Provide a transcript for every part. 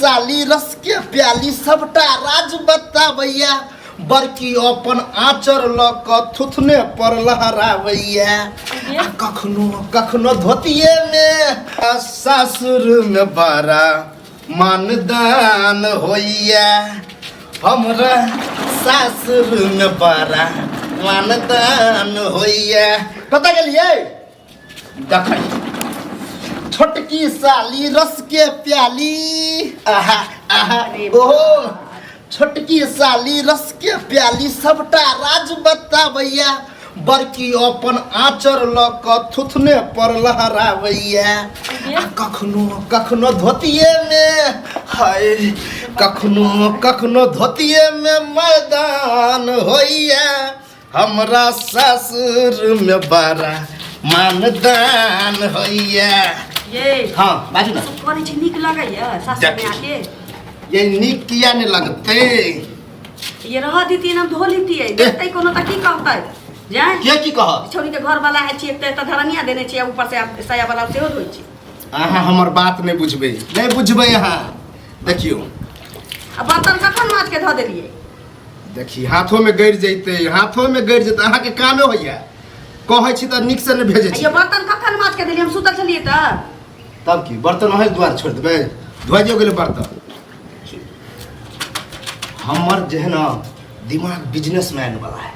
साली रस के प्याली सबटा राज बताबैया, बड़की अपन आँचर लऽ कऽ थुथने पर लहराबैया, आ कखनो कखनो धोतिये मे। आ सासुर मे बड़ा मानदान होइया, हमरा सासुर मे बड़ा मानदान होइया। कतऽ गेलियै? देखै छोटकी साली रस के प्याली, आहा आहा ओहो, छोटकी साली रस के प्याली सबटा राज बताबैया, बड़की अपन आँचर लऽ कऽ थुथने पर लहराबैया, आ कखनो कखनो धोतिये मे, हाय, कखनो कखनो धोतिये मे मैदान होइया, हमरा सासुर में बड़ा मानदान होइया। ये हाँ, बाजू ना। सब करै छी, नीक लगैया सासुर में देखी। आके? ये नीक किया नहीं लगते? ये रह दीती, हम धो लीतियै। देखतै कोनो तऽ की कहतै जाय? के की कह? छौड़ी के घर वाला आयल छी, एक तऽ एतऽ धरनिया देने छी, ऊपर से आब साया वाला सेहो धोइ छी। अहाँ हमर बात नहि बुझबै, नहि बुझबै अहाँ। देखियौ। आ बर्तन कखन माज के धऽ देलियै? देखी, हाथो में गड़ि जैते, हाथो में गड़ि जैते। अहाँके कामे होइया, कहै छी तऽ नीकसँ नहि भेजै छी। ये बर्तन कखन माज के देलियै? हम सुतल छलियै तऽ। तब की बर्तन अहीं दुआर छोड़ि देबै? धोइयो गेलै बर्तन। हमर जे है ना दिमाग बिजनेसमैन वाला है,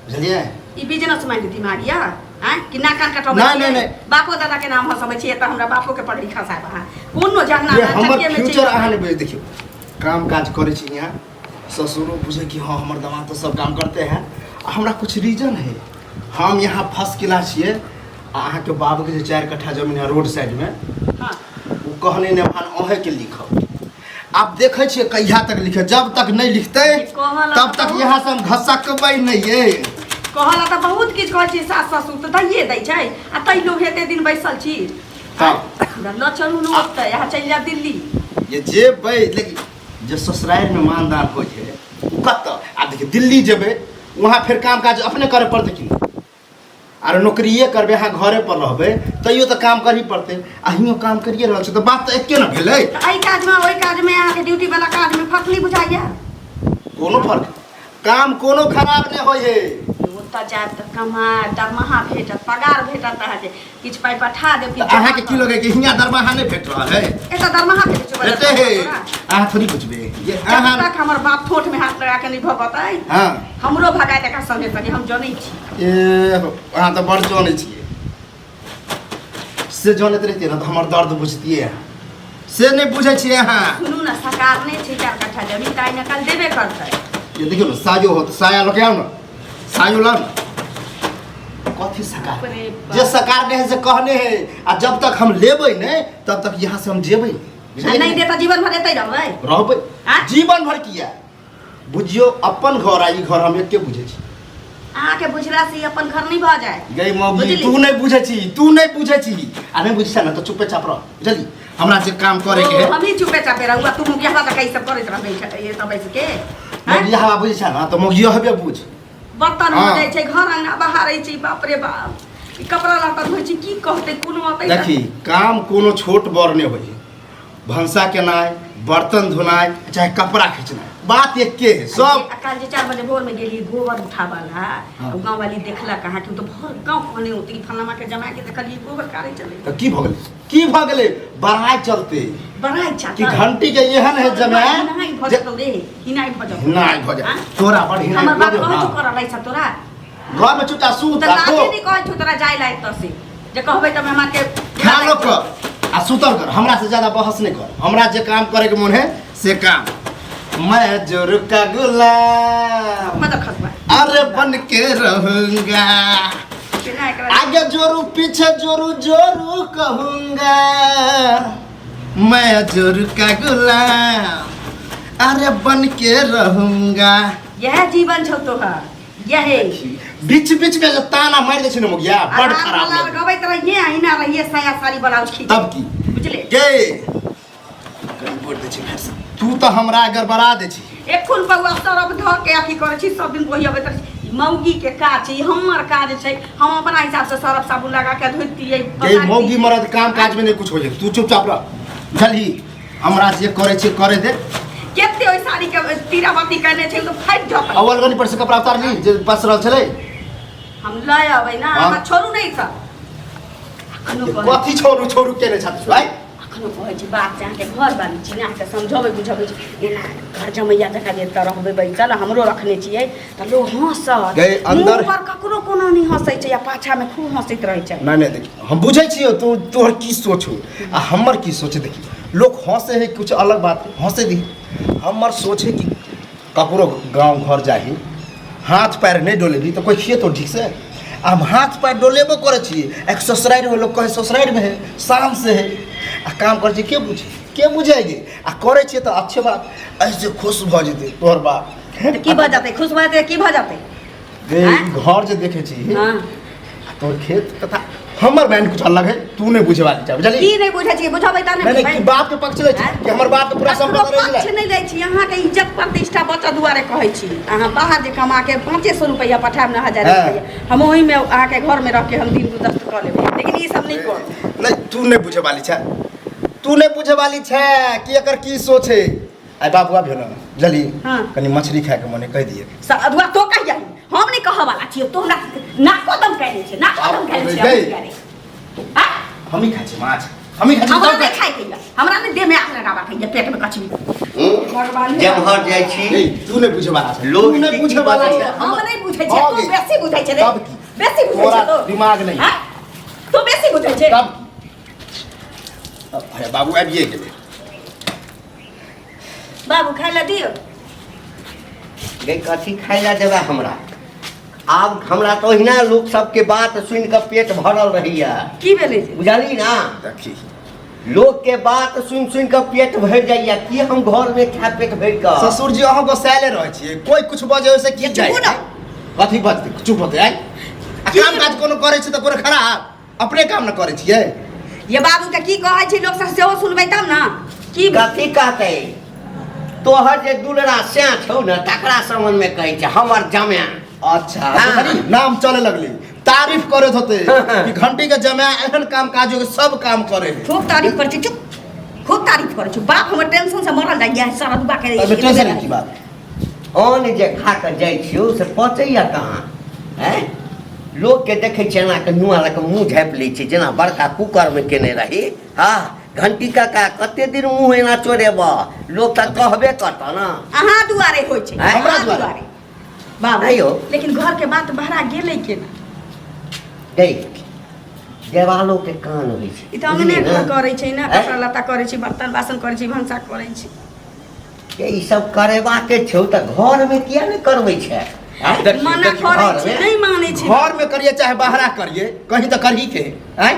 बुझलियै? ई बिजनेस माइंड दिमाग या आँय कि नाक कान कटबै? नहि, नहि, नहि। बापो दादा के नाम हंसबै छियै तऽ हमरा बापो के पगड़ी खसायब अहाँ कोनो जगना ये हमर फ्यूचर अहाँ नहि बुझै। देखियौ, काम काज करै छी यहाँ, ससुरो बुझे कि हाँ, हमर दामाद तो सब काम करते हैं। आ हमरा कुछ रीजन है, हम यहाँ फर्स्ट क्लास छियै। आ अहाँके बाबूके जे 4 कट्ठा जमीन है रोड साइडमे, ओ कहने ने भान अहेँके लिखब। आब देखै छियै कहिया तक लिखे। जब तक नहीं लिखते कहला तब तक यहाँ से हम घसकबै नहीं ये। कहला तऽ बहुत किछु कहै छी, सास ससुर तऽ दैए दै छै, आ तै लोग एते दिन बैसल छी। तब हमरा ल चलू ने ओतऽ, यहाँ चलि जायब दिल्ली। ये जेबै, लेकिन जे ससुरारिमे मानदान होइ छै ओ कतऽ? आब देखियौ, दिल्ली जेबै, वहाँ फेर काम काज अपने करऽ पड़तै कि नहि? आर नौकरिए करबै, अहाँ घरे पर रहबै, तैयो तऽ काम करही पड़तै। आ हियों काम करिए रहल छै, तऽ बात तऽ एके ने भेलै। तऽ एहि काजमे, ओहि काजमे, अहाँके ड्यूटी वाला काजमे फर्क नहि बुझाइया? कोनो फर्क, काम कोनो खराब नहि होइ है। ओतऽ जायब तऽ कमायब, दरमाहा भेटत, पगार भेटत, अहाँके किछु पाइ पठा देब। तऽ अहाँके की लगै कि हियाँ दरमाहा नहि भेट रहल है? एतऽ दरमाहा भेटै छै? भेटै है। अहाँ थोड़ी बुझबै जे जब अहाँ तक हमर बाप ठोठ में हाथ लगा के नहीं भगतै, हमरो भगा देका संगे संगे, हम जनै छी। ए, अहाँ तऽ बड़ जनै छियै। से जनैत रहितियै ने तऽ हमर दर्द बुझतियै अहाँ। से नहि बुझै छियै अहाँ। सुनू ने, सरकार नहि छै 4 कट्ठा जमीन, तऽ आइ ने काल्हि देबे करतै। ये देखियौ ने, सायो होत, साया लऽ के आउ ने, सायो लाउ ने। कथी सकार? बाप रे बाप। जे सकार नहि है से कहने है, आ जब तक हम लेबै नहि तब तक यहाँ से हम जेबै नहि। आ बुझलियै? नहि देता, जीवन भर एतै रहबै? रहबै। आँय? जीवन भर किया, बुझियौ अपन घर आ ई घर हम एके बुझै छी। अहाँके बुझला से ई अपन घर नहि भऽ जाय। गई मौगी। बुझली? तू नहि बुझै छी, तू नहि बुझै छी। आ नहि बुझै छ ने तऽ चुपे चाप रह, बुझली? हमरा जे काम करे के है। ओ, हमही चुपे चापे रहू आ तू मुखिया तक ई सब करैत रहबै ये सब बैस के, आँय? मौगी हवा बुझै छ ने तऽ मौगी हवे बुझ। बर्तन हो हाँ। जाइ छै, घर अंगना बहारै छी, बाप रे बाप, ई कपड़ा लत्ता धोइ छी, की कहतै कोनो अतै तऽ? देखी, काम कोनो छोट बड़ नहि होइ है। भनसा केनाइ, बर्तन धोनाइ, चाहे कपड़ा खींचनाइ, बात एके है सब। आ काल्हि जे 4 बजे भोर में गेली गोबर उठाबऽ ला, गाँव वाली देखलक अहाँके तऽ भर गाँव कहने होतै कि फलाना के जमा के देखलियै गोबर काढ़ै चलै। तऽ की भऽ गेलै, की भऽ गेलै? बड़ाइ चलते। बड़ाइ कि चलतै। घंटी के एहन है जमाए हिनाइ भऽ जे जेतौ रे, हिनाइ भऽ जेतौ। हिनाइ भऽ जाए आँय? तोरा, बड़ हिनाइ हमर बाप भऽ कहै छौ जेतौ। करऽ लै छ तोरा? घर में चुपचाप सुत तऽ आ खो। लाजे नहि कहै छौ तोरा जाय लायक, तऽ से जे कहबै तऽ मेहमान के खा लो कर आ सुतल कर। हमरा से ज्यादा बहस नहीं कर। हमरा जे काम करे के मन है से काम। मैं जोर का गुलाम मतलब खसबा अरे बन के रहूंगा। केना एकरा आगे जोरू पीछे जोरू जोरू कहूंगा, मैं जोर का गुलाम अरे बन के रहूंगा। यह जीवन छौ तोहर यहे? बीच बीच में जो ताना मारि दै छै ने मुखिया, बड़ खराब लाल लगै। गबैत रहिए, अहिना रहिए, साया साड़ी ब्लाउज खींच। तब की? बुझले? गे कहीं बोल दै छै फेर से। तू तऽ हमरा गड़बड़ा दै छी। एखन बौआ सरफ धऽ के अथी करै छी, सब दिन वही अबैत रहै छी। ई मौगी के काज छै, ई हमर काज छै, हम अपना हिसाब से सरफ साबुन लगा के धोतियै। गे मौगी मरद काम काज में नहीं कुछ हो जाए। तू चुपचाप रह, बुझलही? हमरा जे करै छै करे दे। केते ओहि साड़ी के तीरा बाती करने छै, ओ तऽ फाटि जतै। अव्वल गनी पर से कपड़ा उतार ली जे बस रहल छलै। हम लय अबै ना। हाँ। अहाँ छोड़ू नहि सब। अखनो कहै कथी छोड़ू छोड़ू केने छथि भाइ? अखनो कहै छी बाप जे अहाँके घर वाली छी ने, अहाँके समझबै बुझबै छी, एना घर जमैया जकाँ जे एतऽ रहबै बैसल, हमरो रखने छियै तऽ लोग हँसत। गै, अंदर- मुँह पर ककरो कोनो नहि हँसै छै आ पाछामे खूब हँसैत रहै छै। नहीं नहीं, देखी हम बुझै छियै तू तोहर की सोच हो आ हमर की सोच है। देखी लोग हंसे है कुछ अलग बात है, हंसे दी। हमर सोच है कि ककरो गांव घर जाही हाथ पैर नहीं डोलेबी तो कोई खिए तो ठीक से। आ हम हाथ पैर डोलेबो करै छियै, एक ससुरारि में लोग कहे ससुरारि में है शान से है, आ काम करै छियै के बुझे के बुझेगी। आ करै छियै तऽ अच्छे बात, ऐसे खुश भऽ जेतै तोहर बाप। तऽ की भऽ जेतै? खुश भऽ जेतै की भऽ जेतै? गे, आँय? ई घर जे देखै छी हाँ। तोहर खेत तथा हमर माइंड कुछ अलग है, तू नहीं बुझे वाली छै, बुझली? की नहीं बुझै छियै? बुझबै तऽ नहीं नहीं, बुझबै। कि बाप के पक्ष लै छी आँय? कि हमर बाप के पूरा ककरो संपत्ति रहि पक्ष गेलै? नहि लै छी, अहाँके इज्जत प्रतिष्ठा बचऽ दुआरे कहै छी। अहाँ बाहर जे कमा के 500 रुपैआ पठायब ने, 1000 हाँ। रुपैआ, हम ओहिमे अहाँके घरमे रह के हम दिन गुजर कऽ लेब, लेकिन ई सब नहि करब। नहीं, तू नहीं बुझे वाली छै, तू नहीं बुझे वाली छै कि एकर की सोच है। आइ बाबू आबियो ने, बुझली? हाँ। कनी मछली खाय के मन है, कहि दिए। अदुआ तो कहिया हम नहीं कहऽ वाला छियै, तो हमरा नाको दम कयने छै, नाको दम कयने छै। गई। हम करे। हाँ? हम ही खाइ छी माछ, हम ही खाइ छी। हमरा तब नहीं खाइ के यऽ, हमरा नहीं देह में आग लगाबा के यऽ, पेट में कचरी। भगवान। जेम्हर जाइ छी ए, तू नहीं बुझे वाला छै, लोग तू नहीं की बुझे वाला की छै। हम नहीं बुझै छियै, हाँ तू गे। बेसी बुझै छै रे। तब की? बेसी बुझै तोरा छै तू। दिमाग नहीं। हाँ? तू बेसी बुझै छै। तब की? अब भैया बाबू आबिए गेलै। बाबू खाय लए दियौ। गे कथी खाय लए देबै हमरा? आब हमरा तऽ ओहिना लोक सबके बात सुनि कऽ पेट भरल रहैया। की भेलै जे? बुझली ना? देखी लोक के बात सुनि सुनि कऽ पेट भरि जाइया। की हम घर में खाय पेट भरि कऽ? ससुर जी अहाँ गोसायले रहै छियै, कोई कुछ बजे ओइसे की चुप जाइ? ना। कथी बजतै? चुप होतै आइ? आ काम काज कोनो करै छै तऽ कोनो खराब अपने काम न करै छियै। ये बाबू के की कहै छै लोक सब सेहो सुनबै तब ने। की कथी कहतै? तोहर जे दुलरा सैं छौ ने तकरा संबंध में कहै छै हमर जमाय। अच्छा, हाँ। देखली नाम चले लगली, तारीफ करैत होते कि घंटी के जमाय एहन काम काज हो सब काम करे है। खूब तारीफ करै छी, चुप, खूब तारीफ करै छी। बाप हमर टेंशन से मरल जाइया सारा दुबा के। तब टेंशन की बात? अन्न जे खा कऽ जाइ छियौ से पचैया कहाँ? हैं? लोकके देखै छियै एना कऽ नुआ लऽ कऽ मुँह झाँपि लै छै जेना बड़का कुकरमे केने रही। हँ घंटी काका कते दिन मुँह एना चोरेबह? लोक तऽ कहबे करतह ने। अहाँ दुआरे होइ छै। आँय? हमरा अहाँ दुआरे। दुआरे बाबू। आइयो। लेकिन घर के बात बहरा गेलै केना? गै देवालो के कान होइ छै। ई तऽ अंगने बुझलियै घर ने? करै छै ने, आँय? कपड़ा लत्ता करै छै, बर्तन बासन करै छै, भनसा करै छै। ये ई सब करेबाके छौ तऽ घरमे किया नहि करबै छै? आँय? देखियौ, मना देखियौ, करै घरमे? छै, नहि मानै छै। घर में करिए चाहे बाहरा करिए, कहीं तो करही के आँय?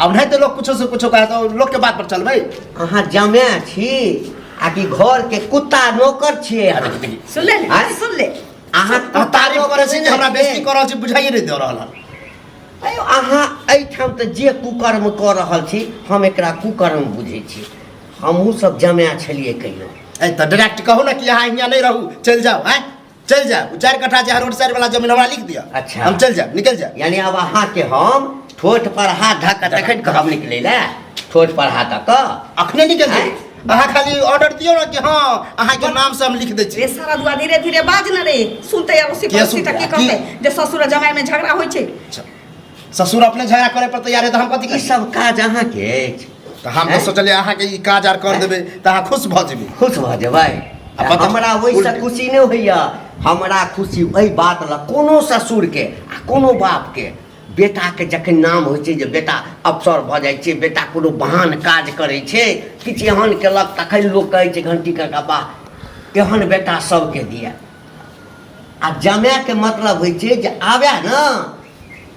अब नहीं तो लोग कुछो से कुछो कहे तो लोग के बात पर चलबै। अहाँ जमे छी आ कि घर के कुत्ता नौकर छियै अहाँ? सुन ले ने, आँय? सुन ले। अहाँ अहाँ तारीफ करै छी कि हमरा बेइज्जती कऽ रहल छी, बुझाइए नहि दऽ रहल हन। अयो अहाँ एहिठाम तऽ जे कुकर्म कऽ रहल छी हम एकरा कुकर्म बुझै छी। हमहूँ सब जमाए छलियै कहियो। ए तऽ डायरेक्ट कहू ने कि अहाँ हियाँ नहि रहू, चलि जाउ। आँय चलि जाउ, ओ 4 कट्ठा जे रोड साइड वाला जमीन हमरा लिख दिअ। अच्छा। हम चलि जायब, निकलि जायब। यानी आब अहाँके हम ठोठ पर हाथ धऽ कऽ तखन कहब निकलै लए? ठोठ पर हाथ धऽ कऽ अखने निकलि जायब। अहाँ खाली ऑर्डर दियौ ने कि हँ अहाँके नाम से हम लिख दै छी। रे सारा दुआ धीरे धीरे बाज न रे, सुनते अड़ोसी के पड़ोसी तऽ की सुनतै? की? कहतै जे ससुर आ जमाइ में झगड़ा होइ छै। अच्छा। ससुर अपने झगड़ा करे पर तैयार है तऽ हम कथी ई करी? सब काज अहाँके अछि? तऽ हम तऽ हैं? सोचलियै अहाँके ई काज आर कर देबै तऽ अहाँ खुश भऽ जेबै। खुश भऽ जेबै? आ पता- हमरा ओहिसँ उल्टे। खुशी नहि होइए। हमरा खुशी एहि बात लए कोनो ससुरके आ कोनो बापके बेटाके जखन नाम होइ छै जे बेटा अफसर भऽ जाइ छै, बेटा कोनो महान काज करै छै, किछु एहन केलक, तखन लोक कहै छै घंटी काका वाह एहन बेटा सबके दिए। आ जमायके मतलब होइ छै जे आबए ने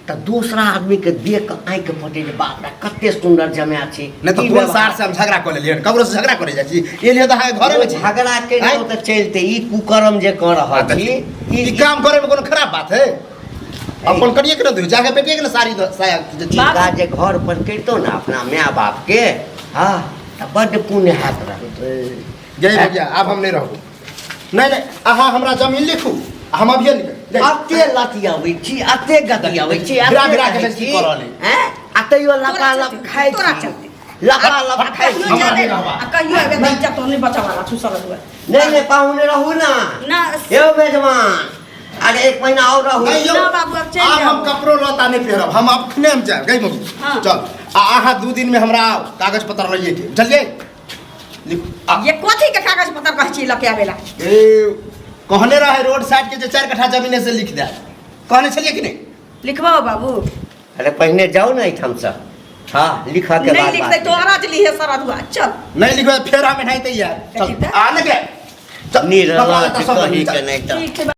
तऽ दोसरा आदमीके देख कऽ आँखि फटै जे बाप रे कते सुन्दर जमाय छै। नहि तऽ की कोन व्यवहार? सार से हम झगड़ा कऽ लेलियै? ककरो से झगड़ा करे जाइ छी? एलियै तऽ अहाँके घरे मे छी। झगड़ा करितहुँ तऽ चलिते, ई कुकर्म जे कऽ रहल छी। ई काम करे में कोनो खराब बात है? अपन करिए के ना दियौ, जाके बेटिए के ना साड़ी साया जे चीज। काज जे घर पर करितहुँ ने अपना माय बापके, हँ तऽ बड्ड पुण्य हैत रहै। जय भैया, आब हम नहि रहब। नहीं नहीं, अहाँ हमरा जमीन लिखू, हम अभिये निकल। अते लतियाबै छी, अते गतियाबै छी, भिड़ा अते भिड़ा के कहै बेइज्जती छी, कऽ रहल अइ। हैं? आ तैयो तोरा लपा लप चलते, खाइ तोरा छी। चलते। लफा लफा खाइ कहियो छी। हमरा जेबै नहि रहबा। आ कहियो एबै तऽ इज्जत तो नहि बचवाला छु सरदुआ। नहि नहि, पाहुने रहू ना। ना। यौ मेजबान, अरे एक महीना और रहू। नहीं यौ, ना बाबू, अब चलि आब हम जाउ। कपड़ो लत्ता नहीं पहिरब, हम अपने हम जायब। गई मम्मी। हाँ। चल, आ अहाँ 2 दिन में हमरा आउ कागज पत्र लइए के, बुझलियै? लिखू आ। ये कथी के कागज पत्र कहै छी लके आबेला? ए कहने रहे रोड साइड के जे 4 कट्ठा जमीन है से लिख दे, कहने छलियै कि नहीं? लिखबाओ बाबू। अरे पहिने जाउ ने एहिठामसँ, हाँ लिखऽ के नहीं बाद लिखते बात। तो अराज ली है सरदुआ, चल। नहीं लिखबै फेर हम एनाहिते यार। चल देखी तऽ। आ ने के चल, निरला कपड़ा लत्ता सब कही चल। के नहीं तऽ। ठीक छै।